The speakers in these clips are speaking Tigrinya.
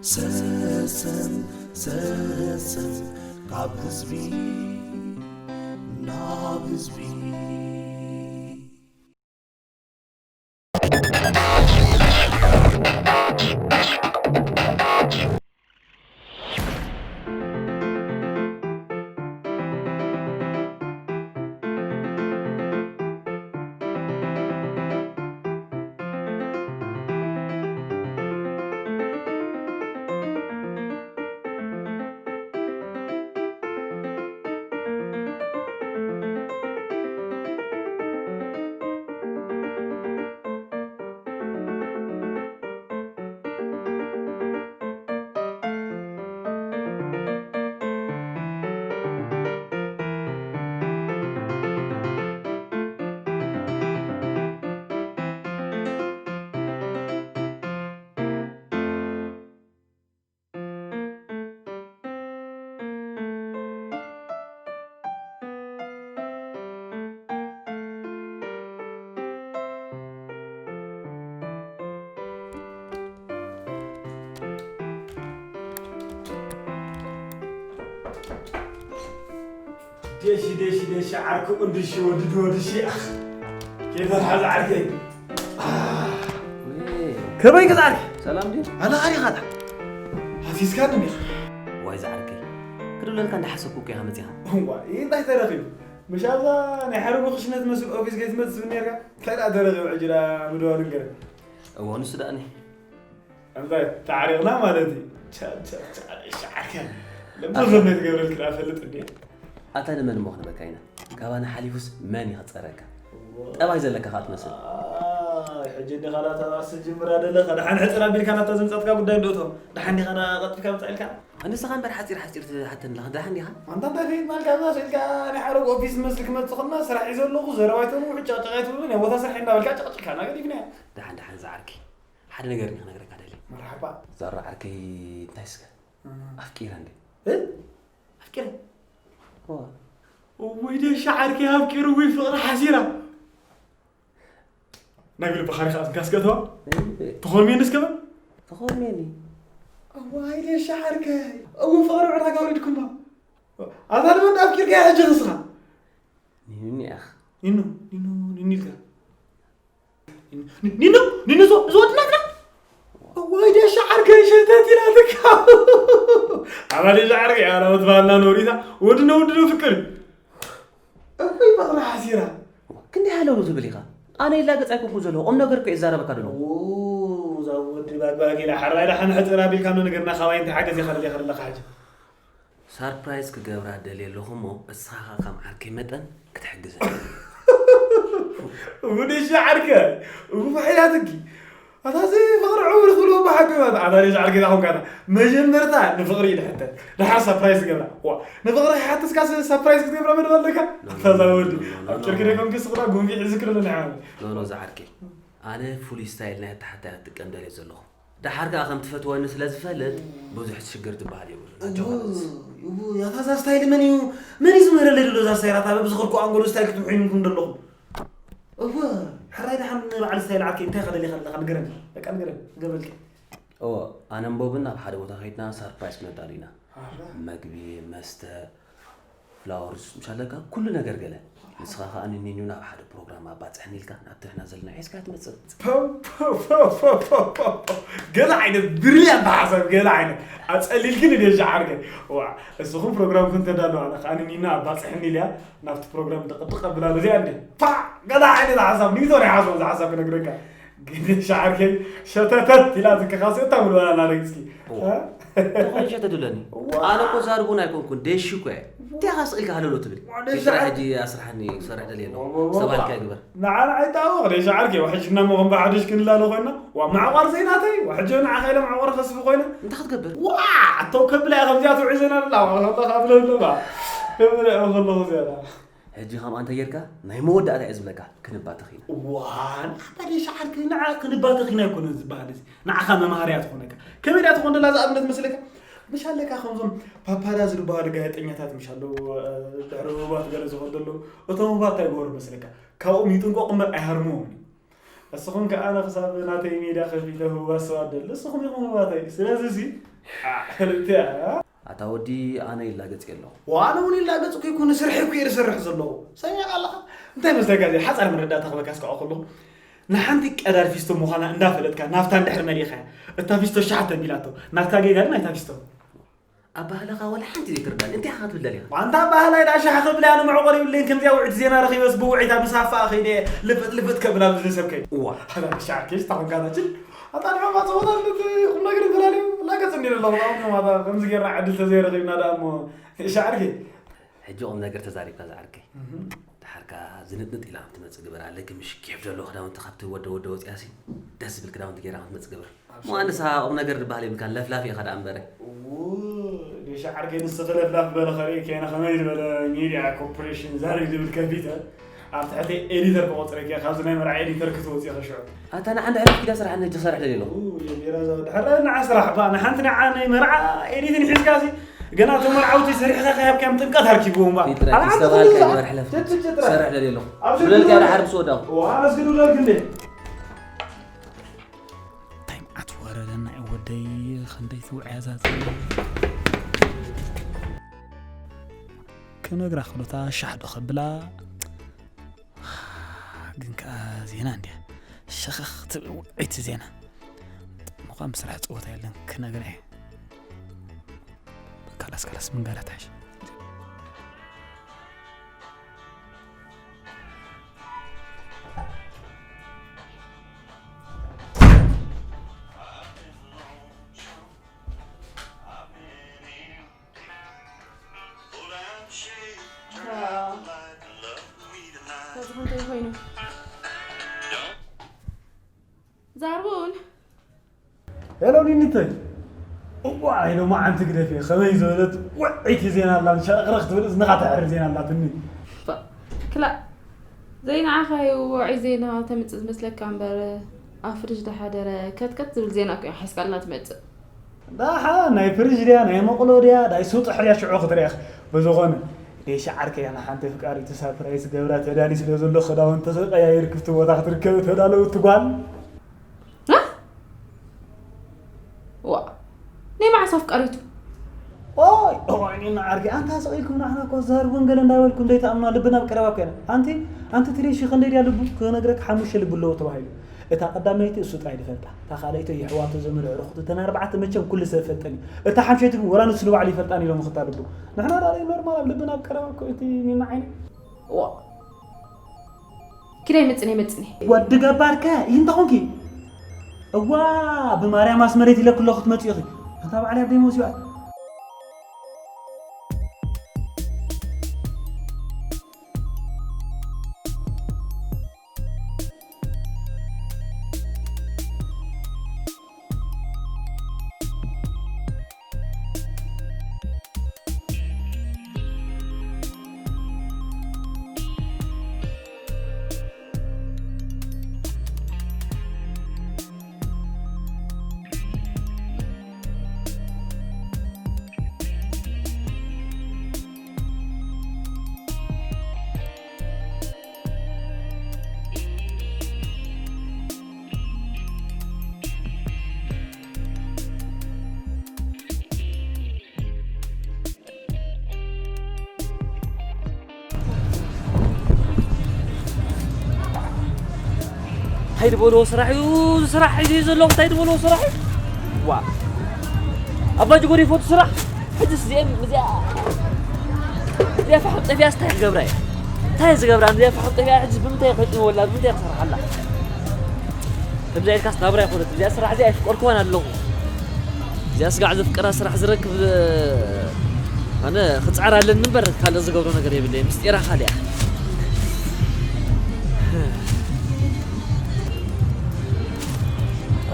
ሰሰን ሰሰን ካብ ህዝቢ ናብ ህዝቢ። ደሺ ደሺ ደሺ ዓርኪ ቁንድሺ ወዲ ድወድሺ ኣኽ። ኬፈር ሓዝ ዓርከይ። ከመይ ገዛ ዓርኪ? ሰላም ድዩ? ኣነ ዓሪኻ ዳ? ሃሲስካኒ እንዲኻ? ዋይ ዝዓርከይ፣ ክድብለልካ እንዳሓሰብኩ እኮ ኢኻ መጺኻ። እዋ፣ እንታይ ተረኺቡ? ምሽ ኣብዛ ናይ ሓረጉ ክሽነ ትመስል ኦፊስ ከይትመጽእ ትብል ነርካ? እንታይ ደኣ ተረኺቡ ሕጂ ደኣ ምድዋል ንገረኒ። እዋ፣ ንሱ ደኣ እኒ እንታይ ተዓሪቕና ማለት እዩ? ቻ፣ ቻ፣ ቻ፣ ሻዕከ። ኣታ ለብዞ ትገብረልክ ደኣ ፈልጥ እንዴ? ኣታ ንመን እሞ ክንበካ ኢና? ካባና ሓሊፉስ መን ይኽጸረካ? እዎ። ጠባይ ዘለካ ከኣ ትመስል። ኣይ፣ ሕጂ እንዲኻ ናታ ባስ ትጅምራ ደለኻ። ደሓን ሕጽር ኣቢልካ ናታ ዘምጻትካ ጉዳይ እንዶ እቶ። ደሓን ዲኻ ና ቀልጢፍካ ምጻእ ኢልካ? ንስኻ እምበር ሓጺር ሓጺር ትሓተኒ ኣለኻ። ደሓን ዲኻ? ኣንታ እንታይ ከይድ ማልካ እዛ ስኢልካ ናይ ሓረግ ኦፊስ መስል ክመጽእ ከለና ስራሕ እዩ ዘለኹ፣ ዘረባ ኣይትብሉ፣ ጨቕጨቕ ኣይትብሉ፣ ናይ ቦታ ስራሕ እናበልካ ጨቕጭቕካ ናገዲፍና። ደሓን ደሓን ዝዓርከይ። ሓደ ነገር እየ ክነግረካ ደልየ። መርሓባ። ዛራ ዓርከይ እንታይ እስከ? እም። ኣፍቂረ እንዴ? እ? ኣፍቂረ? እዋ። እውይ ደሻ ዓርከይ ኣፍቂሩ ወይ ፍቕሪ ሓሲራ። ናይ ብልቢ ኻሪኻ ኣዝንካ እስከ እተዋ። እይ። ተኾርሜኒ እስከ በል። ተኾርሜኒ። እዋይ ደሻ ዓርከይ። እው ፍቕሪ ዕዳጋ ወሪድኩማ። ኣታ ንመን ኣፍቂርካ ሕጂ ንስኻ? ኒኑ እኒኣኽ። ኒኑ፣ ኒኑ፣ ኒኑ ኢልካ። ኒኖ፣ ኒኖ፣ ኒኖ፣ እዞ፣ እዞ ወዲ ናትና። እዋይ፣ ደሻ ዓርከይ ሸተት ኢላትካ። ኣባ ደሻ ዓርከይ፣ ኣረ ወትባልና ኖሪታ፣ ወድነ ወድነ ፍቅር። እኮይ፣ ፍቅሪ ሓሲራ። ክንደይ ሃለውለው ትብል ኢኻ? ኣነ ይላገጽ ኣይኮንኩን ዘለኹ፣ ቁም ነገር እኮ እየ ዝዛረበካ ዘለኹ። ኦ፣ እዛ ወዲ ባግባግ ኢላ፣ ሓራይ ደሓን ሕጽር ኣቢልካ ኖ ነገርና፣ ካባይ እንታይ ሓገዝ ኢኻ ደሊኻ ዘለኻ ሕጂ? ሳርፕራይዝ ክገብራ ደልየ ኣለኹ እሞ፣ እስኻ ኸኣ ከም ዓርከይ መጠን ክትሕግዘኒ። እውይ፣ ደሻ ዓርከይ፣ እውይ፣ ባሕያትኪ። ኣታ እዚ ፍቕሪ ዕውር ክብሎ እባ ሓቂ ማለት፣ ኣታ ደሻ ዓርከይ፣ እዛ ኾንካ፣ መጀመርታ ንፍቕሪ እዩ ድሕተት፣ ደሓር ሳርፕራይዝ ትገብራ። ዋ፣ ንፍቕሪ ሓተስካ ስ-፣ ሳርፕራይዝ ክትገብራ መደብ ኣለካ? ኖ፣ ኣታ እዛ ኖ፣ ወዲ፣ ኖ፣ ኖ፣ ኣብ ኖ፣ ጨርቂ ኖ። ደይ ኮንኪ ስቕላ፣ ጉንፊ ሒዝክሎ ንዓመል። ኖ፣ ኖ፣ እዛ ዓርከይ። ኣነ ፍሉይ ስታይል ናይ ኣተሓታይ ክትጥቀም ደልየ ዘለኹ። ደሓር ከኣ ከም ትፈትወኒ ስለ ዝፈልጥ፣ ብዙሕ ሽግር ዝበሃል የብሉን። ኣጆኻ እዎ፣ በስ። እዎ፣ ያታ እዛ ስታይል መን እዩ? መን እዩ ዝምህረለይ ዘሎ እዛ ስታይል? ኣታ በብዝኸድኩ ኣንጎሎ ስታይል ክትምሕዩንኩም ዘለኹም። እዎ፣ ሕራይ ደሓን ንበዓል ስታይል ዓርከይ እንታይ ከደሊኻ ኣለኻ? ንገረኒ። በቃ ንገረኒ። ገበልከ። እዎ፣ ኣነን ቦብን ናብ ሓደ ቦታ ከይድና ሰርፕራይዝ ክነዳሉ ኢና። ኣረ። መግቢ፣ መስተ፣ ፍላወርስ፣ ምሽ ኣለካ፣ ኩሉ ነገር ገለ። ንስኻ ከኣ ንኒኑ ናብ ሓደ ፕሮግራም ኣባጽሕኒ ኢልካ፣ ናብቲ ንሕና ዘለና ሒዝካ ትመጽእ። ፖ፣ ፖ፣ ፖ። ገለ ዓይነት ብሪልያንት ሓሳብ፣ ገለ ዓይነት። ኣጸሊልክኒ ደሻ ዓርከይ። ዋ፣ እስኹም ፕሮግራምኩም ተዳለዋ፣ ኣነ ከኣ ንኒኑ ኣባጽሕኒ ኢልያ፣ ናብቲ ፕሮግራም ደቕድቕ ኣብላ፣ እዚኣ እንደ። ፓ! ገለ ዓይነት ሓሳብ፣ ኒቶ ናይ ሓሳብ፣ እዚ ሓሳብ ክነግረካ። ግን ሻዕርከይ ሸተተት ኢላ ዝከኻሰ እታ ምልባላ እናረግጽኪ። እዋ። እ? ተኾይን ሸተት ትብለኒ? እዋ። ኣነ እኮ ዛርቡን ኣይኮንኩን፣ ደሽ እኮ እየ። እንታይ ኢኻ ስቕ ኢልካ ሃለውለው ትብል? ዋ፣ ደሽ ስራሕ ዓር- ሕጂ ኣስርሓኒ፣ ክሰርሕ ደልየ ኣለኹ። እዋ፣ እዋ፣ እዋ። ሰባልካ ይግበር። ንዓና ኣይተኣወቕ፣ ደሽ ዓርከይ፣ ዋ፣ ሕጂ እና ሞኸም ብሓድሽ ክንላለ ኮይና። ዋ፣ ማዕቋር ዘይናተይ፣ ዋ፣ ሕጂ ንዓኻ ኢለ ማዕቋር ከስቢ ኮይነ። እንታይ ክትገብር? ዋ፣ ኣቶ ከብላ እያ ከምዚኣ ትውዒ ዘና ኣላ፣ ዋ፣ ከብላ፣ ከብላ፣ ከብላ። ከብላ እያ ከለኹ እዚኣ። ሕጂ ከምኣ እንተ ጌርካ፣ ናይ መወዳእታ እየ ዝብለካ፣ ክንባተኽ ኢና። እዋን፣ ኣባ ደሻ ዓርከይ፣ ንዓ ክንባተኽ ኢና ኣይኮነን ዝበሃል እዚ። ንዓኻ መምሃሪ እያ ትኾነካ። ከመይ ደኣ ትኾን ደላ እዛ ኣብነት መስለካ? ምሽ ኣለካ ከምዞም ፓፓራዚ ዝበሃሉ ጋዜጠኛታት ምሽ ኣለዉ፣ እ፣ ድሕሪ ህቡባት ገለ ዝኸዱ ኣለዉ። እቶም ህቡባት እንታይ ይገብሩ መስለካ? ካብኦም ይጥንቀቑ እምበር ኣይሃርምዎምን እዩ። እስኹም ከኣ ኣነ ክሳብ ናተይ ሜድያ ከፊተ ህቡባት ሰባት ደሊ፣ እስኹም ኢኹም ህቡባተይ። ስለዚ እዚ ኣታ ወዲ ኣነ ይላገጽ ኣለኹ። ዋነ እውን ይላገጽ እኮ ይኮነ ስርሐ እኮ እየ ዝሰርሕ ዘለኹ። ሰሚዕካ ኣለኻ? እንታይ መስለካ እዚ ሓጻር መረዳእታ ክበካ እስካዕ ከለኹ። ንሓንቲ ቀዳድ ፊስቶ ምዃና እንዳፈለጥካ ናፍታ እንድሕር መሊእኻ እታ ፊስቶ ሻሓት ተቢላቶ። ናትካ ጌጋ ግን ኣይታ ፊስቶ። ኣባህለኻ ወላ ሓንቲ ዘይትርዳን እንታይ ኢኻ ክትብል ደሊኻ? ኣንታ ኣባህላይ ዳሻ ክብላ ያለ መዕቆር ይብለኝ ከምዚያ ውዕት ዜና ረኺበስ ብውዒታ ምሳፋ ኸይደ ልፍጥ ልፍጥ ከብላ ብዙ ሰብ ከይ እዋ። ኣታ ሻርኬሽ ታኾንካታችን ኣታ ንዕማ ጸወታ ልት ቁም ነገር እንተላልዩ ላገጽ እንዲ ለለኹ ዳሞ ማታ ከምዚ ጌርና ዕድል ተዘይረኺብና ዳሞ ሻርኬ። ሕጂ ቁም ነገር ተዛሪብካ ዝዓርከይ። ድሓርካ ዝንጥንጥ ኢላ ከም ትመጽእ ግበራ ኣለኪ ምሽ ኬፍ ዘሎ ክዳውንቲ ካብቲ ወደ ወደ ወጽያሲ ደስ ዝብል ክዳውንቲ ጌራ ከም ትመጽእ ግበር። እሞ ኣነሳ ቁም ነገር ዝበሃል የብልካን፣ ለፍላፍ ኢኻ ደኣ እምበረ። ጌሻ ዓርከይ ንስኺ ለፍላፍ በለ ኸርኢ ከይነ ኸመይ ዝበለ ሚድያ ኮርፖሬሽን ዛሪብ ዝብል ከፊተ ኣብ ትሕቲ ኤዲተር ክቆፅረኪ እየ፣ ካብዚ ናይ መርዓ ኤዲተር ክትወፅኢ ኸሽዑ። ኣታ ንዓ እንድሕር ኪዳ ስራሕ ነጅ ክሰርሕ ደልየ ኣለኹ። የቢራ ዘ ድሕረ ንዓ ስራሕ ባ ንሓንቲ ንዓ ናይ መርዓ ኤዲትን ሒዝካ ሲ ገና እቶም መርዓውቲ ሰሪሕኻ ከያብካዮም ጥምቀት ኣርኪብዎም ባ። ፊጥረት ኣነ ዓንተ ዝተባህልካ ክልል ይግበር ሕለፍ። ትትትትረት። ሰርሕ ደልየ ኣለኹ። ኣብዚ ብለልካ ክልል ደሓር ምስ ወዳኹ። ዋ ኣመስግን ውለልክ እንዴ። እንታይ መዓት ወረደና እዩ ወደይ፣ ክንደይ ትውዕያ እዛ ዘመን። ክነግራ ክሎታ ሻሕ ዶ ከብላ፣ ግን ከኣ ዜና እንድያ ሸኸኽ ትብል ውዕይቲ ዜና። ምዃን ብስራሕ ጸወታ የለን ክነግራ እየ። ካላስ ካላስ ምንጋራ ትሕሽ። ዛርቡን ሄሎ ኒኒተይ። እዋ ኢሎ መዓንቲ ግደፊ ከመይ ዝበለት ውዕይቲ ዜና ኣላ ሸረቕረቕ ትብል እዝንኻ ተዕሪ ዜና ኣላትኒ። ክላእ ዘይንዓኻ እዩ ውዑይ ዜና ተምጽእ ዝመስለካ እምበር ኣብ ፍርጅ ዝሓደረ ከትከት ዝብል ዜና እኮ እያ ሓስካልና ትመጽእ። ዳሓ ናይ ፍርጅ ድያ ናይ መቕሎ ድያ ዳይ ስውጥሕ ድያ ሽዑ ክትሪኣኽ። ብዝኾነ ዴሻ ዓርከይ ኣነ ሓንቲ ፍቃሪቱ ሳፕራይዝ ገብራ ተዳሊ ስለ ዘሎ ክዳውንቲ ቀያይር ክፍቲ ቦታ ክትርከብ ተዳለወት ጓል። ዋ ናይ መዓስ ኣፍቃሪቱ? ኦይ ኦይ ኒና ዓርኪ ኣንታ ስቕ ኢልኩም ንዓና እኮ ዛርቡን ገለ እንዳበልኩም ዘይትኣምና ልብና ኣብ ቀረባ እኮ ኢና። ኣንቲ ኣንቲ ትሬሺ ክንደይ ድያ ልቡ ክነግረክ ሓሙሽተ ልቡ ኣለዎ ተባሂሉ። እታ ቀዳመይቲ እሱ ጥራይ ዝፈልጣ፣ እታ ካልኣይቲ የሕዋቱ ዘመድ ኣዕሩኽቱ እተን ኣርባዕተ መቸም ኩሉ ሰብ ፈልጠን እዩ። እታ ሓምሸይቲ ግን ወላ ንሱ ንባዕሉ ይፈልጣን ኢሎም ክታ ልቡ። ንሕና ዳኣ ኖርማል ኣብ ልብና ኣብ ቀረባ እኮ እቲ ኒና ዓይኒ። ዋ ኪዳይ መጽኔ መጽኔ። ወዲ ገባርከ ይህን ተኾንኪ? እዋ ብማርያም ኣስመሬት ኢለክ ኣለኹ ክትመጽእ ኢኺ። ኣታ ባዕለይ ኣብ ደይ መውሲባት። እንታይ ዝበልዎ ስራሕ እዩ? እዚ ስራሕ ሒዘ ዘለኹ እንታይ ዝበልዎ ስራሕ እዩ? ዋ ኣባ ጅጎር ይፈቱ ስራሕ። ሕጅስ እዚኦም እዚኣ እዚኣ ፈሓም ጠፊኣስ እንታይ ክገብራ እየ? እንታይ ዝገብራ እዚኣ ፈሓም ጠፊኣ ሕጅስ ብምንታይ ከጭንወላ ብምንታይ ክሰርሓላ? ከምዚ ኢልካስ ናብራ ኣይኮነት። እዚኣ ስራሕ እዚኣ ኣይፍቀርክዋን ኣለኹ። እዚኣ ስጋዕ ዘፍቀራ ስራሕ ዝረክብ ኣነ ክፅዓር ኣለኒ እምበር ካልእ ዝገብሮ ነገር የብለይ። ምስጢራ ካልያ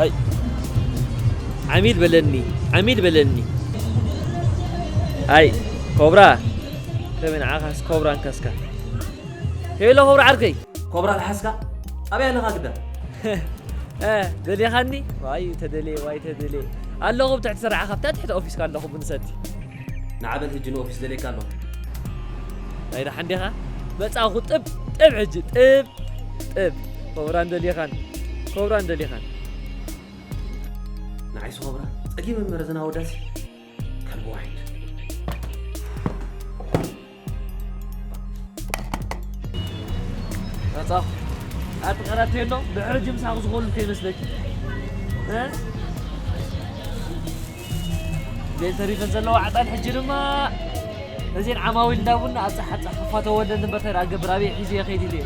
ኣይ ዓሚል በለኒ ዓሚል በለኒ ኣይ ኮብራ ከመይ ንዓኻስ ኮብራ እንከስካ ሄሎ ኮብራ ዓርከይ ኮብራ ተሓስካ ኣበይ ኣለኻ ግዳ ደሊኻኒ ዋይ ተደልየ ዋይ ተደልየ ኣለኹ ብትሕቲ ስራዕኻ ኣብታ ትሕቲ ኦፊስካ ኣለኹ ብንሰቲ ንዓበል ህጂ ንኦፊስ ደልየካ ኣለኹ ናይ ደሓን ዲኻ መጻኹ ጥብ ጥብ ሕጂ ጥብ ጥብ ኮብራ እንደሊኻን ኮብራ እንደሊኻን ንዓይሱ ኮብራ እጊ መምህር ዝናወዳሲ ከልቢ ዋሒድ። መጻኹ። ኣቲ ቀረብቲ ኣሎ፣ ድሕሪ ሕጂ ምሳኺ ዝኾኑ ከይመስለኪ። እ? ቤት ተሪፈን ዘለዋ ዕጣን ሕጂ ድማ እዚን ዓማዊል እንዳ ቡና ኣብ ጸሓ ጸሓ እኳ ተወደን እምበር እንታይ ደኣ ገብር ኣበይ ሒዙ የኸይድ ኢለ እየ።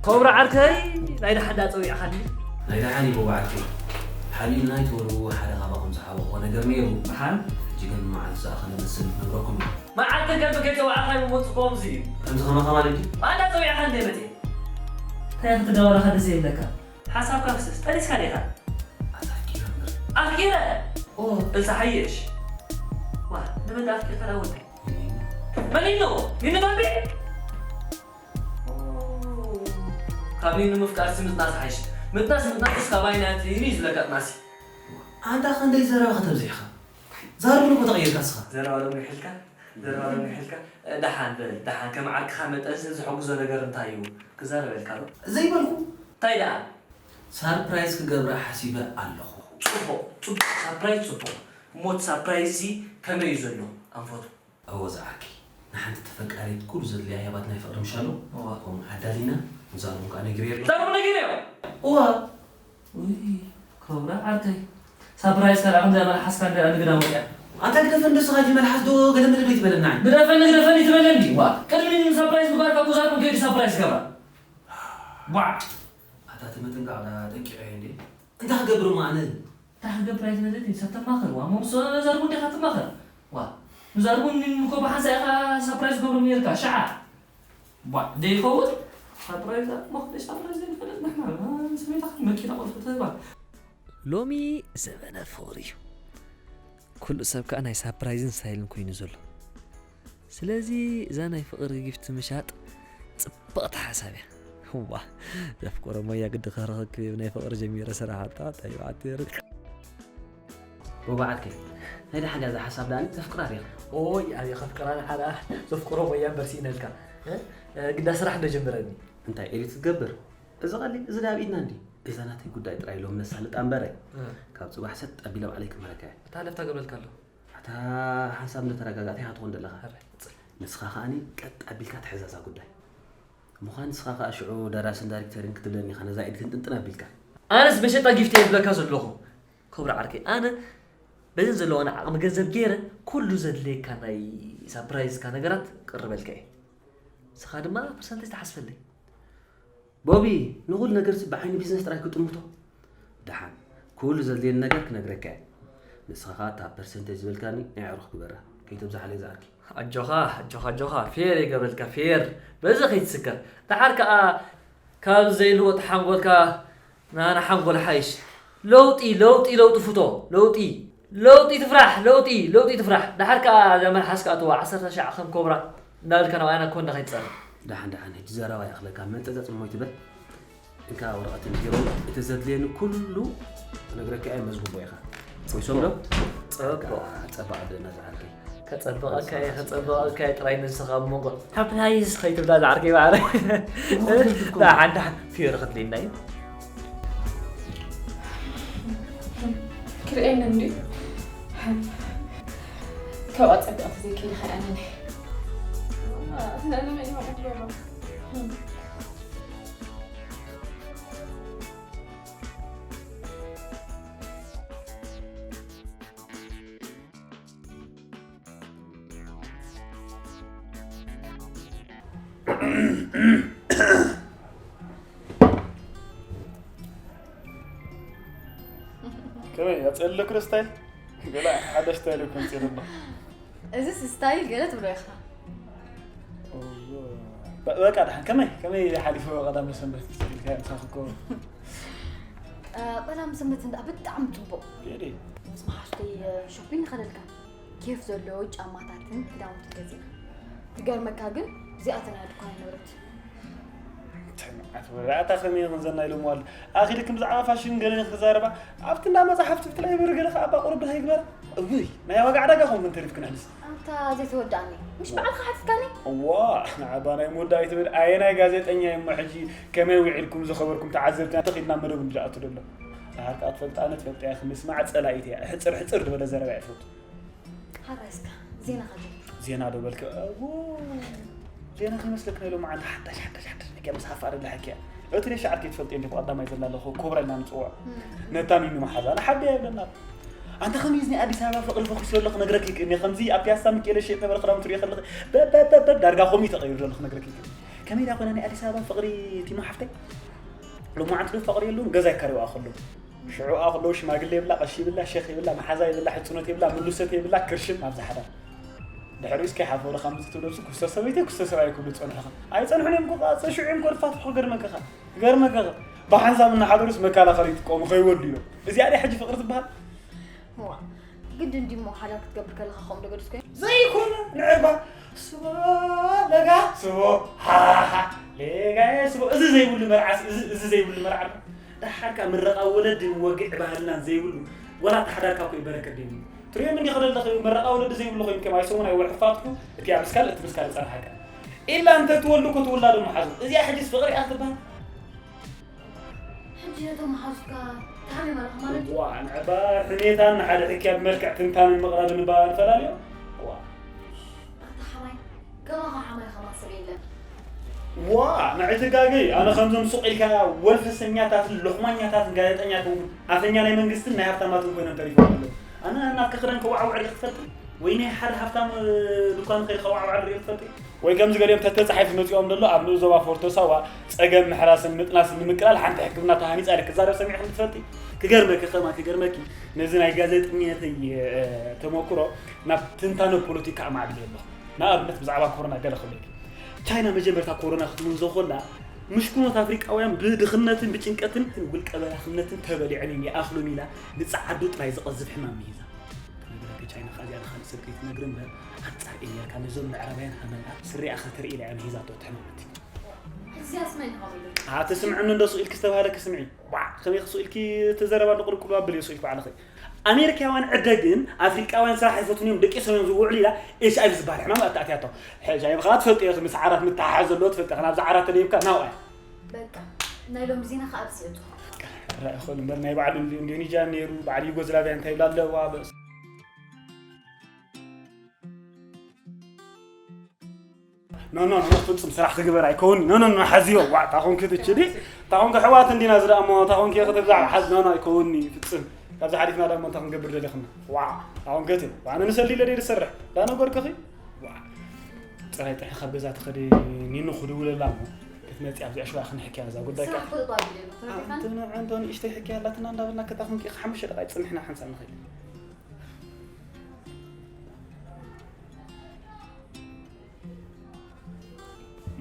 ኮብራ ዓርከይ ናይ ደሓን ዳ ጸዊዕኻኒ? ናይ ደሓን እዩ ዓርከይ። ሓቢእና ኣይትበሉ ሓደ ካባኹም ዝሓበቕዎ ነገር ነይሩ። ደሓን? ሕጂ ግን መዓልቲ ዝኣኸለ መስል ነግረኩም እዩ። መዓልቲ ገብ ከይጸዋዕኻይ ምመጽእኩም እዚ እዩ። ከምዚ ከማኻ ማለት ድዩ? ኣንዳ ጸዊዕኻ እንደ መጽእ። እንታይ ክትዳወላኻ ደስ ይብለካ? ሓሳብካ ፍሰስ፣ ጠኒስካ ዲኻ? ኣታ ኣፍቂረ እምበር። ኣፍቂረ? ኦ፣ እዛ ሓየሽ። ዋ፣ ንመን ኣፍቂርካ ዳ ወዲ? መን ኢሉ? ኒኑ ባቢ? ኦ፣ ካብ ኒኑ ምፍቃር ሲ ምጥናስ ሓይሽ። ምጥናስ፣ ምጥናስ ካባይ ናት ኢሉ እዩ ዝብለካ ጥናሲ። ኣንታ ክንደይ ዘረባ ከተብዚሕኻ? ዛርብሉ እኮ ተቐይርካ እስኻ። ዘረባ ሎሚ ይሕልካ? ዘረባ ሎሚ ይሕልካ? እ፣ ደሓን በል፣ ደሓን ከም ዓርክኻ መጠን ዘሕጉዞ ነገር እንታይ እዩ? ክዛረበልካ ዶ? ዘይበልኩ። እንታይ ደኣ? ሳርፕራይዝ ክገብራ ሓሲበ ኣለኹ። ጽቡቕ፣ ጽቡቕ፣ ሳርፕራይዝ ጽቡቕ። እሞ እቲ ሳርፕራይዝ እዚ ከመይ እዩ ዘሎ? ኣንፈቱ። እወ ዝዓርከይ፣ ንሓንቲ ተፈቃሪት ኩሉ ዘድልያ ህያባት ናይ ፍቕሪ ምሻሎ፣ እወ። ከምኡ ኣዳሊና፣ ንዛሩም ከኣ ነጊረዮ ኣለኹ። ዛሩም ነጊረዮ? እወ። ውይ፣ ክብራ ዓርከይ። ሳርፕራይዝ ካልኣ ከምዚኣ መልሓስካ እንዳ ንግዳ ወዲያ። ኣንታ ግደፈ እንዶ ስኻ ጂ መልሓስ ዶ ገለ መለ ዶ ይትበለና? ግደፈኒ፣ ግደፈኒ ትበለኒ። ዋ፣ ቅድሚ ሳርፕራይዝ ምግባርካ እኮ ዛሩም ከይዱ ሳርፕራይዝ ገብራ። ዋ። ኣታ እቲ ምጥንቃቕ ዳ ጠንቂቐዮ እንዴ? እንታይ ክገብር እሞ ኣነ? እንታይ ክገብር ኣይትበለኒ፣ ሰብ ተማኽር። ዋ፣ እሞ ምስ ዛርቡ እንዲኻ ትማኸር። ዋ፣ ንዛርቡ እኮ ብሓንሳእ ኢኻ ሳርፕራይዝ ገብሮም ነይርካ፣ ሸዓ። ዋ፣ ደይኸውን? ሳርፕራይዝ፣ እሞ ክንደይ ሳርፕራይዝ ዘይንፈልጥ ንሕና፣ እ፣ ሰበይትኻ መኪና ቁልፊ ትህባ። ሎሚ ዘበነ ፍቕሪ እዩ። ኩሉ ሰብ ከኣ ናይ ሳርፕራይዝን ስታይልን ኮይኑ ዘሎ። ስለዚ እዛ ናይ ፍቕሪ ጊፍት ምሻጥ ጽብቕቲ ሓሳብ እያ። እዋ፣ ዘፍቅሮ ሞያ ግዲ ክረኽብ እየ ብናይ ፍቕሪ ጀሚረ ስራሕ ኣታ፣ እንታይ በዓልቲ ርቅ። ወበዓልከይ፣ ናይ ደሓን እዛ ሓሳብ ደኣ ዘፍቅራ ዲኻ? ኦይ፣ ኣየ ከፍቅራ ንሓዳ ዘፍቅሮ ሞያ እምበር ስኢነልካ። እ? እ፣ ግዳ ስራሕ እንዶ ጀምረኒ። እንታይ ኤዲት ትገብር? እዚ ቀሊል፣ እዚ ደኣ ኣብ ኢድና እንድዩ። እዛ ናተይ ጉዳይ ጥራይ ሎም ነሳልጣ እምበረ። እ። ካብ ጽባሕ ሰጥ ኣቢለ ባዕለይ ክመረካ እየ። እታ ለፍታ ገብረልካ ኣለኹ። ኣታ ሓንሳብ እንዶ ተረጋጋእታ ኢኻ ትኾን ዘለኻ። ኣረ፣ ጽ- ንስኻ ከኣኒ ቀጥ ኣቢልካ ትሕዘዛ ጉዳይ። ምዃን ንስኻ ከኣ ሽዑ ደራስን ዳይሬክተርን ክትብለኒ ኢኻ ነዛ ኤዲት ክንጥንጥን ኣቢልካ። ኣነስ መሸጣ ጊፍት እየ ዝብለካ ዘለኹ። ክብሪ ዓርከይ፣ ኣነ በዘን ዘለዋና ዓቕሚ ገንዘብ ገይረ ኩሉ ዘድልየካ ናይ ሳርፕራይዝካ ነገራት ቅርበልካ እየ። ንስኻ ድማ ፐርሰንቴጅ ትሓስበለይ። ቦቢ፣ ንኹሉ ነገርሲ ብዓይኒ ቢዝነስ ጥራይ ክጥምቶ። ደሓን፣ ኩሉ ዘድልየኒ ነገር ክነግረካ እየ። ንስኻ ኸኣ እታ ፐርሰንቴጅ ዝበልካኒ ናይ ኣዕሩኽ ግበራ። ከይተብዝሓለይ ዝኣኪ። ኣጆኻ፣ ኣጆኻ፣ ኣጆኻ። ፌር ይገብረልካ፣ ፌር። በዚ ከይትስከፍ። ደሓር ከኣ ካብ ዘይልወጥ ሓንጎልካ ናና ሓንጎል ሓይሽ። ለውጢ፣ ለውጢ፣ ለውጢ ፍቶ። ለውጢ፣ ለውጢ ትፍራሕ፣ ለውጢ፣ ለውጢ ትፍራሕ። ደሓር ከኣ እዛ መልሓስካ ኣትዋ ዓሰርተ ሻዕ ከም ኮብራ እንዳበልካ ናባና ኮንካ ከይትጸርፍ። ደሓን፣ ደሓን፣ ሕጂ ዘረባ ይኣኽለካ። መንጠጠጥ እሞ ይትበል። እንካ ወረቐትን ቢሮን፣ እቲ ዘድልየኒ ኩሉ ክነግረካ እየ፣ መዝግቦ ኢኻ። ወይሶም ዶ? ጸብቕ። ጸባቕ ደና ዝዓርከይ። ከጸብቐካ እየ፣ ከጸብቐካ እየ ጥራይ ንስኻ ኣብ መንጎ። ሓብታይስ ከይትብላ ዝዓርከይ ባዕረ። ደሓን፣ ደሓን፣ ፊዮሪ ክትልይና እዩ። ክርእየኒ እንድዩ። ካብኣ ጸብቕ ዘይከይድካ እያ ነኒ። ከመይ፣ ኣጸለኩ ዶ ስታይል? ገለ ሓደ ስታይል እኮ ኣምጺእና። እዚስ ስታይል ገለ ትብሎ ኢኻ። በ-፣ በቃ፣ ደሓን ከመይ፣ ከመይ ሓሊፉ ቀዳመ ሰንበት? ኢልካ ምሳኺ እኮ። እ፣ ቀዳመ ሰንበት እንዳ ብጣዕሚ ጽቡቕ። ገለ። ምስ መሓዙተይ፣ እ፣ ሾፒንግ ንኸደልካ። ኬፍ ዘለዎ ጫማታትን ክዳውንትን ገዚእና። ትገርመካ ግን፣ እዚኣተን እያ ድኳን ኣይነበረትን። እንታይ መዓት ወረ፣ ኣታ ከመይ ይኹን ዘና ኢሎምዋ ኣሎ። ኣኺልኪ ብዛዕባ ፋሽን ገለ ክትዛረባ፣ ኣብቲ እንዳ መጻሕፍቲ ብትላይ ብር ገለ ከኣ ኣባ ቁሩብ ድኻ ይግበራ። እውይ ናይ ዋጋ ዕዳጋ ኾንክን ተሪፍክን ሕድስ። ኣንታ ዘይተወዳእኒ ምሽ ባዕልኻ ሓቲትካኒ። እዋ ንዓባ ናይ መወዳኢ ትብል ኣየናይ ጋዜጠኛ እሞ ሕጂ ከመይ ውዒልኩም ዝኸበርኩም ተዓዘብቲ ተኺድና መደቡ እንድኣቱ ደሎ። ኣሃር ከዓ ትፈልጣ ኣነ ትፈልጣ ኢኺ ምስማዕ ፀላኢት እያ ሕፅር ሕፅር ዝበለ ዘረባ እየ ትፈቱ። ሓራይ እስካ ዜና ከጀምር። ዜና ዶ በልከ እዎ ዜና ከይመስለክ ናይ ሎማዓንቲ ሓዳሽ ሓዳሽ ሓዳሽ ነኪያ ምስ ሓፋር ኣለሓኪያ እቲ ነሻዓት ከይትፈልጥ እንዲ ቀዳማይ ዘላ ኣለኹ ኮብራ ኢልና ንፅውዖ ነታ ሚሚ መሓዛ ንሓቢያ ይብለና ኣንተ ከመይዝ ናይ ኣዲስ ኣበባ ፍቕሪ ፈኺሱ ዘሎ ክነግረክ ይክእል እየ ከምዚ ኣብ ፒያሳ ምክኤለ ሸጥ ነበረ ክዳውንቲ ሪኦ ከለኺ በበበበብ ዳርጋ ኮሚ ተቐይሩ ዘሎ ክነግረክ ይክእል እየ ከመይ ዳ ኮይና ናይ ኣዲስ ኣበባ ፍቕሪ ቲሞ ሓፍተይ ሎማዓንቲ ዶ ፍቕሪ የሉን ገዛ ይካሪዋ ከለዉ ሽዑ ኣኽሎ ሽማግሌ የብላ ቀሺ የብላ ሸኽ የብላ መሓዛ የብላ ሕፅኖት የብላ ምሉሰት የብላ ክርሽም ኣብዚ ሓዳር ድሕሪኡስ ከይሓፈሩ ካብ ምዚ ትብለብሱ ክስቶ ሰበይተይ ክስቶ ሰብኣይ ክብሉ ዝፀንሑ ኸ ኣይፀንሑን እዮም ክቋፀ ሽዑ እዮም ኮርፋት ክገርመካ ኸ ክገርመካ ኸ ብሓንሳብ እናሓደሩስ መከላኸሊ ይጥቀሙ ከይወዱ እዮም እዚኣ ደ ሕጂ ፍቕሪ ትበሃል ዋ ግድ እንዲሞ ሓዳር ክትገብር ከለኻ ከምኡ ዶ ገድስኮ ዘይኮነ ንዕባ ስቦ ለጋ ስቦ ሃሃ ሌጋየ ስቦ እዚ ዘይብሉ መርዓሲ እዚ ዘይብሉ መርዓ ደሓርካ ምረቓ ወለድን ወግዒ ባህልናን ዘይብሉ ወላ ኣተሓዳርካ እኮ ይበረከት ደይብሉ ትሪኦም እንዲ ከደለኸ ምረቓ ወለዲ ዘይብሉ ኮይኑ ከም ኣይሰሙን ኣይወርሒ ፋትሑ እቲ ኣብ ስካል እቲ ብስካል ይፀንሓካ ኢላ እንተ ትወልዱ እኮ ትውላዶ መሓዙ እዚኣ ሕጂስ ፍቕሪ እያ ትበሃል ሕጂ ነቶም መሓዙትካ ተሃሚም ኣለኻ ማለት እዩ ዋ ንዕባ ሕሜታን ንሓደ ሕክያ ብመልክዕ ትንታንን ምቕራብን እባ ንፈላለዮ ዋ ኣታ ሓማይ ከማኻ ሓማይ ከማን ሰብ የለን ዋ ንዕትጋገይ ኣነ ከምዞም ሱቕ ኢልካ ወልፈሰኛታትን ሎኽማኛታትን ጋዜጠኛትን ኣፈኛ ናይ መንግስትን ናይ ሃብታማትን ኮይኖም ተሪፎም ኣለዉ ኣነ ናትካ ክዳን ከዋዕውዕ ሪኢ ክትፈልጥ ወይ ናይ ሓደ ሃብታም ድኳን ከይድ ከዋዕውዕ ሪኢ ክትፈልጥ ወይ ከምዚ ገሊኦም ተተጻሒፉ መጺኦም ደሎ ኣብ ንኡስ ዞባ ፎርቶ ሳዋ ጸገም ምሕራስን ምጥናስን ንምቅላል ሓንቲ ሕክምና ተሃኒጻ ኢለ ክዛረብ ሰሚዕክን ትፈልጢ? ክገርመኪ ከማ ክገርመኪ ነዚ ናይ ጋዜጠኛተይ ተመክሮ ናብ ትንታነ ፖለቲካ ኣማዕብለ ኣለኹ። ንኣብነት ብዛዕባ ኮሮና ገለ ክብለኪ። ቻይና መጀመርታ ኮሮና ክትምንዞ ኮላ ምሽኩኖት ኣፍሪቃውያን ብድኽነትን ብጭንቀትን ውልቀ መላኽነትን ተበሊዖም እዮም ይኣኽሎም ኢላ ንጸዓዱ ጥራይ ዝቐዝፍ ሕማም ምሂዛ። ክነግረኪ ቻይና ከኣ እዚኣ ንኻልእ ሰብ ከይትነግሪ እምበር ኣንጻር ኤሜርካ ነዞም ምዕራባውያን ሃመልኣ ስሪኣ ከተርኢ ኢላ እያ ምሂዛቶ እቲ ሕማም እቲ። እዚኣስ መን ኢኻ በሎ? ኣቲ ስምዕኒ እንዶ ስቕ ኢልኪ ዝተባህለኪ ስምዒ። ዋዕ ከመይ ክስቕ ኢልኪ እቲ ዘረባ እንዶ ቅልቅሉ ኣብልዮ ስቕ ኢልኪ ባዕልኺ። ኣሜሪካውያን ዕደግን ኣፍሪቃውያን ስራሕ ኣይፈቱን እዮም ደቂሶም እዮም ዝውዕሉ ኢላ ኤች ኣይ ቪ ዝበሃል ሕማም ኣተኣትያቶ። ሕጂ ኣይ ብኻ ትፈልጢ ኢኺ ምስ ዓራት ምተሓሓዝ ዘለዎ ትፈልጢ ኢኺ ናብዚ ዓራት ተደይብካ ናውኣያ። በቃ ናይ ሎሚ ዜና ከኣ ብዚእቱ። ራእኹን እምበር ናይ በዓል ኢንዶኔዥያ ነይሩ በዓል ዩጎዝላቪያ እንታይ ይብላ ኣለዋ በእስ ኖ ኖ ኖ ፍጹም ስራሕ ክግበር ኣይከውን ኖ ኖ ኖ ሓዝዮ ዋዕ ታኾንክ ትችዲ ታኾንክ ሕዋት እንዲና ዝዳ እሞ ታኾንክ ክትብዛዕ ሓዝ ኖ ኖ ኣይከውኒ ፍጹም ካብዚ ሓሊፍና ዳ እሞ እንታይ ክንገብር ደሊኽና ዋዕ ታኾንክ እቲ ዋነ ንሰሊ ለደ ዝሰርሕ ዳ ነገርክኺ ዋዕ ጥራይ ጥሒ ካብ ገዛ ትኸዲ ኒኑ ክድውለላ እሞ ክትመፂ ኣብዚ ዕሽዋ ክንሕክያ እዛ ጉዳይ ስራሕ ከጥባብ ኢለ ተረዲእካኒ? ኣንተ ንዕንቶ ንእሽተይ ሕክያ ኣላትና እንዳበልና ከታ ክንቂ ሓሙሽተ ደቃይ ፅንሕና ሓንሳብ ንኸይድ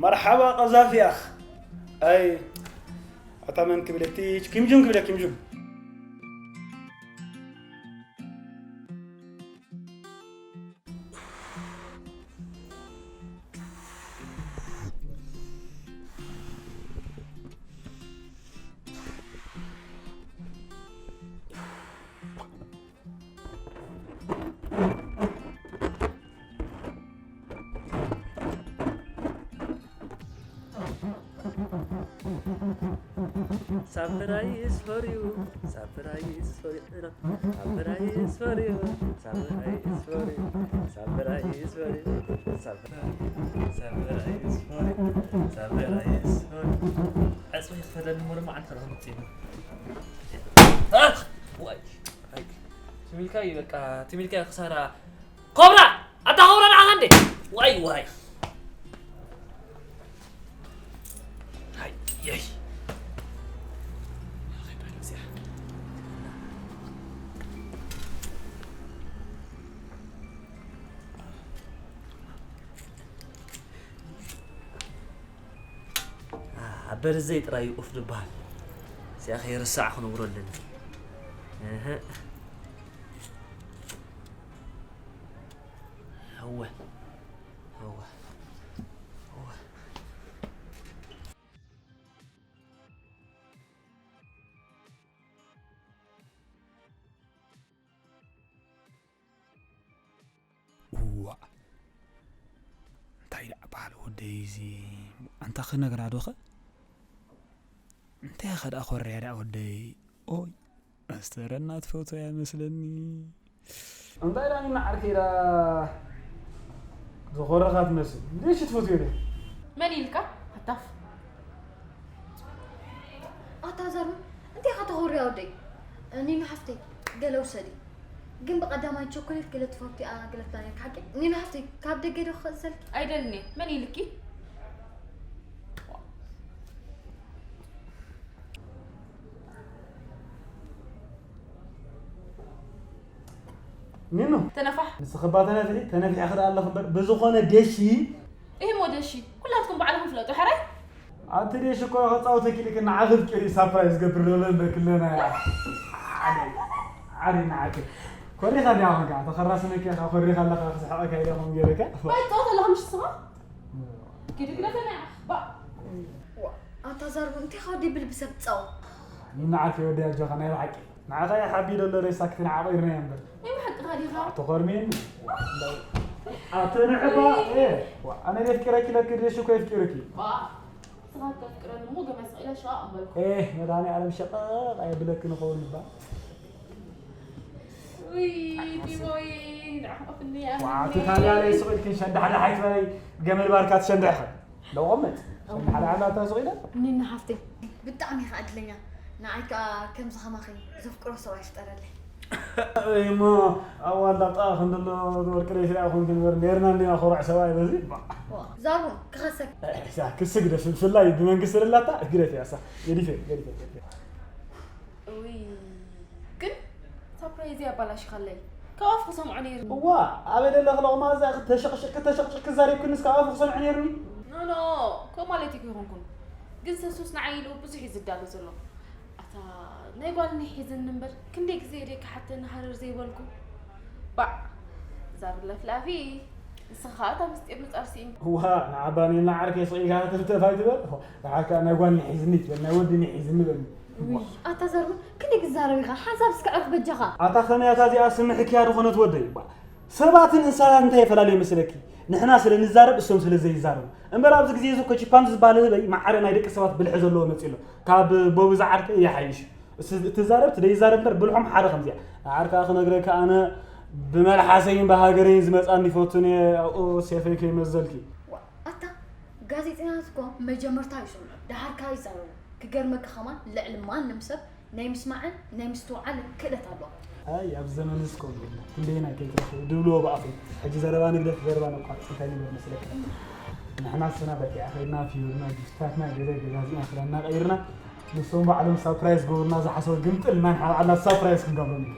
መርሓባ ቀዛፊ ኣኽ ኣይ ኣታ መን ክብለቲ ኪምጁን ክብለ ኪምጁን ሳፕራይዝ ፎር ዩ ሳፕራይዝ ፎር ዩ ሳፕራይዝ ፎር ዩ ሳፕራይዝ ፎር ዩ ሳፕራይዝ ፎር ዩ ሳፕራይዝ ፎር ዩ ሳፕራይዝ ፎር ዩ ዕፅፊ ክፈለኒ እሞ ድማ ዓንተ ክምፅእ እዩ። ኣኽ! ዋይ! ኣይ! ትሚልካ እዩ በቃ ትሚልካ እዩ ክሳራ ኮብራ ኣታ ኮብራ ንዓኻ እንዴ ዋይ ዋይ ኣብ በርዘይ ጥራይ ኡፍ ዝበሃል እዚኣ ከይርሳዕ ክነብሮ ኣለኒ እህ እወ እወ እወ ደይዚ ኣንታ ክነግራ ዶኸ እንታይ ኸ ደኣ ኮርያ ደኣ ወደይ? ኦይ ኣስተረና ትፈቶ እያ መስለኒ። እንታይ ደኣ ንዓርከይ ደኣ ዝኾረኻ ትመስል። እንዴ ሽት ፈትዮ ደይ? መን ኢልካ? ኣታፍ። ኣታ ዛሩ እንታይ ኢኻ ተኾርያ ወደይ? ኒኑ ሓፍተይ ገለ ውሰዲ። ግን ብቐዳማይ ቸኮሌት ገለ ትፈትያ ገለ ትብላ ነርኪ ሓቂ? ኒኑ ሓፍተይ ካብ ደገ ዶ ክኽእዘልኪ? ኣይደልን እየ። መን ኢልኪ? ኒኑ ተነፋሕ። ንስኺ እባ ተነፍሒ፣ ተነፊሕኺ ደኣ ኣለኺ እምበር ብዝኾነ ደሺ። እሂ እሞ ደሺ ኩላትኩም ባዕልኹም ፍለጡ ሕራይ። ኣንቲ ደሽ እኮ ከጻውተኪ ኢልኪ ንዓኺ ኣፍቂሩ ሳፕራይዝ ገብር ዘሎ እምበር ክለና እያ። ዓሪ ዓሪ ንዓኪ ኮሪኻ ዲኻ ኮንካ ተኸራስነኪ ኢኻ ኮሪኻ ኣለኻ ክስሕቐካ ኢለ ኹም ገይረካ። ባይ ጸወት ኣለኻ ምሽ ስኻ ኪዲ ግደፈና ኢኻ ባ። ዋ ኣታ ዛርቡ እንታይ ኻ ዲብል ብሰብ ጸው። ንዓኪ ወዲ ኣጆኻ ናይ ብሓቂ ንዓኻ ይሓቢ ደሎ ሬሳ ክትንዓቐ ኢርና እያ እምበር። ናይ ብሓቂ ኻ ዲኻ? ኣተኾርሜን ኣተንዕባ። ኣነ የፍቂረኪ ለክድሽ እኮ የፍቂርኪ። ስኻ ተፍቅረኒ እሞ ገመ ስቕ ኢለ ሸቓቕ እምበልኩ። ኤህ መድሃኒ ዓለም ሸቐቕ ኣየብለኪ ንኸውን እባ። ውይ ዲሞይ ንዓኹም ኣፍኒ ኣፍኒ። ዋዕቲ ታልያ ለይ ስቕ ኢልክን ሸንዳሕዳሕ ኣይትበለይ። ገመል ባርካ ትሸንድሕኸ ለቆመት ሸንዳሕዳሕ ናታ ስቕ ኢለ። እኒና ሓፍተይ ብጣዕሚ ኢኻ ዕድለኛ። ንዓይ ከኣ ከምዚ ኸማኺ ዘፍቅሮ ሰብኣይ ይፍጠረለይ። እሞ ኣዋልዳ ጣ ክንድሎ ወርቂ ሬሳ ይኹን ክንበር ኔርና እንዲና ኮርዕ ሰብኣይ በዚ ባ። ዛሩ ክኸሰክ። እሳ ክስግደ ብፍላይ ብመንግስቲ ለላታ ግደፍ ያሳ ገዲፈ ገዲፈ ገዲፈ። እውይ ግን ሳፕራይዝ ያባላሽኻለይ። ካብ ኣፍ ክሰምዖ ነይሩ። እዋ ኣበይ ደለኽ ለቑማ እዛ ክተሸቕሽቅ ክተሸቕሽቅ ክዛረብክንስ ካብ ኣፍ ክሰምዖ ነይሩኒ። ኖ ኖ ከምኡ ማለት ይኮንኩን። ግን ሰሱስ ንዓይ ኢሉ ብዙሕ እዩ ዝዳሎ ዘሎ። ኣታ ናይ ጓል ኒሒዝኒ እምበር ክንደይ ግዜ ደይ ክሓተኒ ሃረር ዘይበልኩ። ባዕ ዛር ለፍላፊ። ንስኻ እታ ምስጢር ምጻር ስኢን። ዋ ንዓባኒ ንዓርከይ ስቕ ኢልካ ተፍተፍ ኣይትበል። ንዓካ ናይ ጓል ኒሒዝኒ ትበል ናይ ወዲ ኒሒዝኒ በል። ኣታ ዘርቡ ክንደይ ክዛረብ ኢኻ ሓንሳብ እስከ ዕርፍ በጃኻ። ኣታ ከመይ ኣታ እዚኣ ስምዕክያ ዝኾነት ወደይ እባ። ሰባትን እንስሳታት እንታይ ይፈላለዩ መስለኪ? ንሕና ስለ ንዛረብ እሶም ስለ ዘይዛረቡ እምበር ኣብዚ ግዜ እዚ እኮ ቺምፓንዚ ዝበሃል ህበይ ማዕረ ናይ ደቂ ሰባት ብልሒ ዘለዎ መፂኡ ኣሎ። ካብ ቦቢ ዝዓርከ ይሓይሽ። እትዛረብ ትደይዛረብ እምበር ብልሖም ሓደ ከምዚኣ። ዓርካ ክነግረካ ኣነ ብመልሓሰይን ብሃገረይን ዝመፃኒ ይፈቱን እየ። ኣብኡ ሴፈይ ከይመዘልኪ። ኣታ ጋዜጠኛታት እኮ መጀመርታ ይሰምዑ ደሓር ከኣ ይዛረቡ። ክገርመካ ከማን ልዕሊ ማንም ሰብ ናይ ምስማዕን ናይ ምስትውዓልን ክእለት ኣለዎም። ኣይ ኣብ ዘመንስ ከምኡ የለን። ክንደየናይ ከይትረኽቡ ድብልዎ ብኣፎም። ሕጂ ዘረባ ንግደፍ ዘረባ ነቋርጽ እንታይ ንግበር መስለካ? ንሕና ስና በቂዓ ከይድና ፍዮርና ጊፍታትና ገለ ገዛዚእና ክዳንና ቀይርና ንሶም ባዕሎም ሳፕራይዝ ገብሩና ዝሓሰቡ ግምጥልና ንሓ ባዕልና ሳፕራይዝ ክንገብሮም ኢና።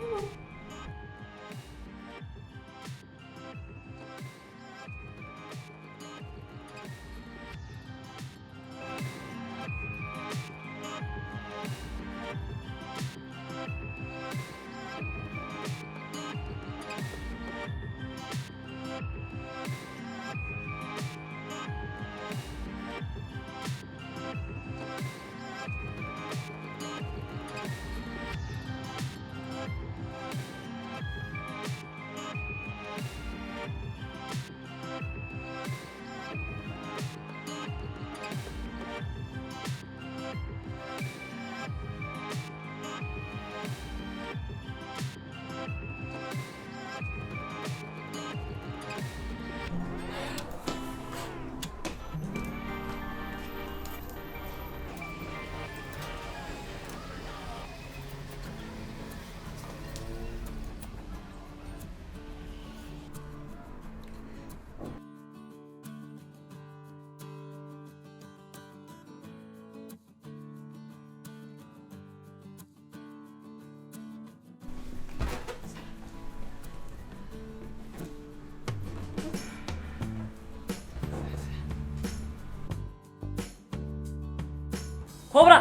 ኮብራ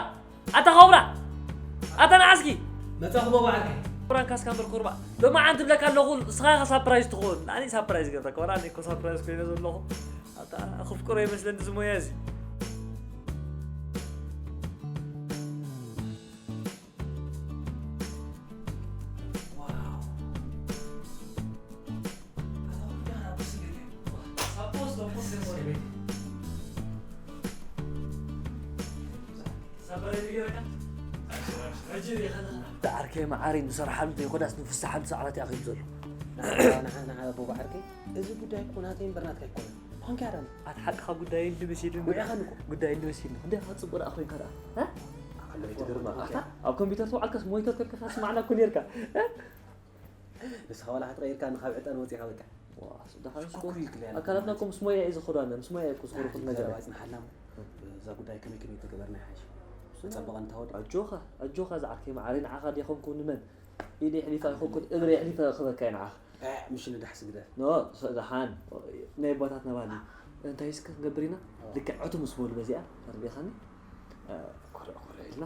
ኣታ ኮብራ ኣታ ንዓስኪ መጻኹ ባባ ዓርከይ። ኮብራ ካስካ እምበር ኮርባ ሎማዓንቲ ብለካ ኣለኹ። ንስኻ ኢኻ ሳፕራይዝ ትኸውን። ኣነ ሳፕራይዝ ገብረካ ወላ ኣነ እኮ ሳፕራይዝ ኮይነ ዘለኹ። ኣታ ክፍቅሮ ይመስለኒ እዚ ሞያ እዚ። ዓርከይ መዓረይ ንሰርሓሉ ዘይኮዳስ ንፍስሓሉ ሰዓራት እያ ከይዱ ዘሎ። ንዓ ንዓ ኣቦ ባዕርከይ፣ እዚ ጉዳይ እኮ ናተይ እምበር ናትካ ኣይኮነን። ሆንካ ያዳን ኣት ሓቅኻ ጉዳይ እንዲ መሲሉ ጉዳይ ኻን እኮ ጉዳይ እንዲ መሲሉ እንደ ኻን ጽቡቅ ደኣ ኮይንካ ደኣ እ? ኣለይ ትገርማ ኣታ ኣብ ኮምፒውተር ተውዓልካስ ሞኒተር ከርካ ስማዕና እኮ ነርካ እ? ንስኻ ዋላ ክትቐይርካ ንኻብ ዕጣን ወጺኻ በቃ። ዋ፣ ስዳኻ ሽኮር። ሽኮር ኢልክለይ ኣላ። ኣካላትና እኮ ምስ ሞያ እዩ ዝኸዱ ኣነ፣ ምስ ሞያ እዩ እኮ ዝኸዱ ኩሉ ነገር። ዘረባ ይጽንሓልና እሞ፣ እዛ ጉዳይ ከመይ ከመይ ተገበርና ይሓይሽ? ጸበቐ እንታወዲ? ኣጆኻ፣ ኣጆኻ ዝዓርከይ መዓረይ፣ ንዓኻ ዲኾንኩ ንመን? ኢደ ይሕሊፋ ይኾንኩን፣ እግረ ይሕሊፋ ክበካ እዩ ንዓኻ። እ፣ ምሽ ንዳሕስ ግደፍ። ኖ፣ ስ-፣ ደሓን። ናይ ኣቦታትና ባህሊ። እንታይ እስከ ክንገብር ኢና? ኣዎ። ልክዕ ዕቱ ምስ በሉ በዚኣ፣ ተረዲእኻኒ? እ፣ ኮርዕ ኮርዕ ኢልና፣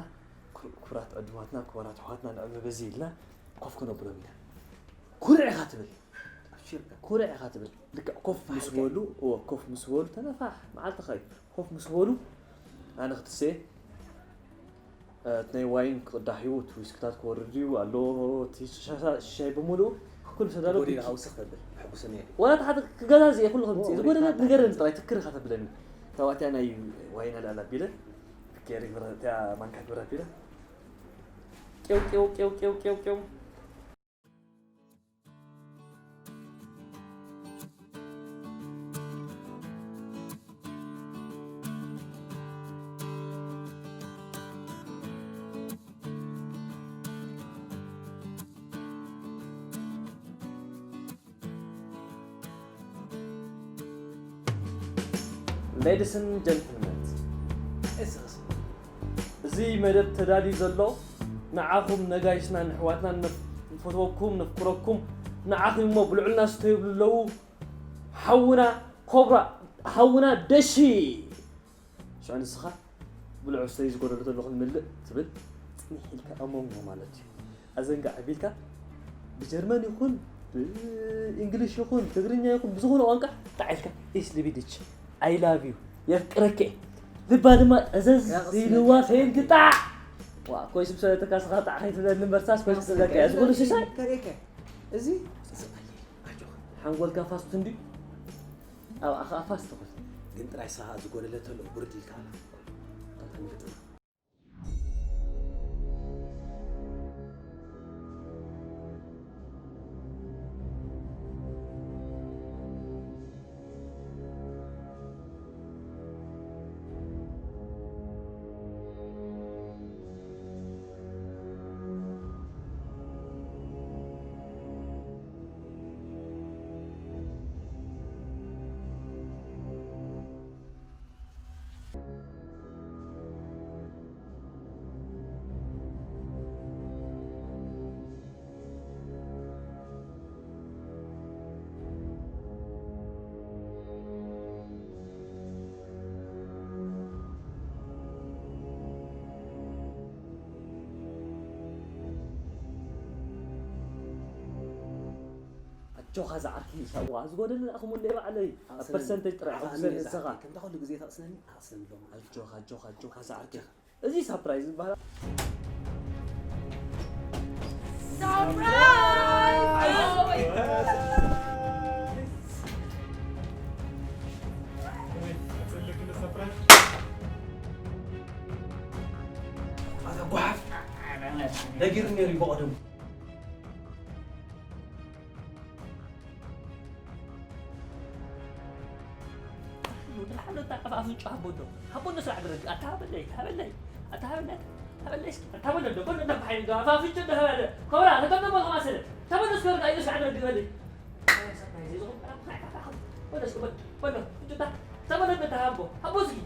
ኩ-፣ ኩራት ዕዱማትና፣ ክቡራት ኣሕዋትና ንዕበ በዚ ኢልና፣ ኮፍ ክነብሎም ኢና። ኩርዕ ኢኻ ትብል። ኣብሽርካ። ኩርዕ ኢኻ ትብል። ልክዕ ኮፍ ምስ በሉ፣ እወ፣ ኮፍ ምስ በሉ፣ ተነፋሕ፣ መዓልትኻ እዩ። ኮፍ ምስ በሉ፣ ኣነ ክትሰየ፣ እ፣ እቲ ናይ ዋይን ክቕዳሕ እዩ፣ እቲ ዊስክታት ክወርድ እዩ፣ ኣሎ፣ እቲ ሻ-፣ ሻ-፣ ሻይ ብምሉኡ፣ ኩሉ ተዳሎ ተጎዲእና ክውስኽ ተብል፣ ሕጉስኒ እየ። ወላ እቲ ሓደ ክገዛዝእ እየ፣ ኩሉ ከምፅእ። እወ፣ ዝጎደለ እወ። ንገረኒ ጥራይ፣ ትክር ኢኻ ተብለኒ። ተባእትያ ናይ ዋይን ኣልኣል ኣቢለ፣ ገይረ ግብረ-፣ እቲኣ ማንካ ግብረ ኣቢለ፣ ቄው፣ ቄው፣ ቄው። Ladies and gentlemen፣ እዚ መደብ ተዳልዩ ዘሎ ንዓኹም ነጋይሽና፣ ንሕዋትና፣ ንፈትወኩም፣ ነፍቅረኩም፣ ንዓኹም እሞ ብልዑልና ስተዩ ብሉ ኣለዉ። ሓውና ኮብራ፣ ሓውና ደሺ። ሽዑ ንስኻ ብልዑ ስተዩ ዝጎደሎ ዘሎ ክንምልእ ትብል፣ ጽኒሕ ኢልካ ኣሞንጎ ማለት እዩ። ኣዘንጋዕ ኣቢልካ ብጀርመን ይኹን ብእንግሊሽ ይኹን ትግርኛ ይኹን ብዝኾነ ቋንቋ ጣዕ ኢልካ፣ ኢስ ልቢድች፣ ኣይ ላቭ ዩ፣ የፍቅረኪ፣ ልባ ድማ እዘዝ ያቕስነካ። ኢልዋ ፈንግጣዕ። ዋ፣ ኮይስ ብሰለተካ ስኻ ጣዕ ከይትብለኒ እምበርሳስ ኮይስ ትብለካ እያ። ዝኹሉ ሽሻይ ተሪእከ። እዚ፣ እዚ ኣየ፣ ኣጆኻ። ሓንጎልካ ፋስት እንድዩ። ኣብኣ ኸኣ ፋስት ትኹን። ግን ጥራይ ስኻ ዝጎደለ ተሎ ብርድ ኢልካ ኣላ። ተፈንግጥና። ኣጆኻ ዝዓርከይ፣ ሻዋ ዝጎደለ ኣኹም እንደ ባዕለይ ኣብ ኣቕስነኒ። ፐርሰንቴጅ ጥራይ ኣቕስነኒ ኣኹም ዘለ እዛ ንስኻ። ዓርከይ። ከምታ ኩሉ ግዜ ተቕስነኒ፣ ኣቕስነኒ ሎማ። ኣጆኻ፣ ኣጆኻ፣ ኣጆኻ ዝዓርከይ። እዚ ሳፕራይዝ ይበሃል። ሰርፕራይዝ! ኣታ ጓሓፍ! ነጊሩ ነይሩ እዩ ብቐደሙ። ወዲ ሓሎ እንታይ ኣፍ ኣፍንጫ ሃቦ ኣሎ። ሃቦ ኣሎ ስራሕ ድረግ። ኣታ ሃበለይ፣ ሃበለይ፣ ኣታ ሃበለይ፣ ሃበለይ እስኪ። ኣታ በሎ እንዶ፣ በሎ እንዶ ብሓይሊ እንዶ፣ ኣፍ ኣፍንጫ እንዶ ሃበለ። ኮብራ፣ ተቶም በሎ ከማሰለ። ተበሎ እስኪ ወርቃ፣ ኢሉ ስራሕ ድረግ በለይ። ኣይ፣ ሰማይ፣ እዚ ዝኾነ፣ ኣይ፣ ኣይ፣ ኣይ፣ በሎ እስኪ፣ በሎ፣ በሎ፣ እንጭታ። ተበሎ እንዶ ሃቦ፣ ሃቦ እስኪ።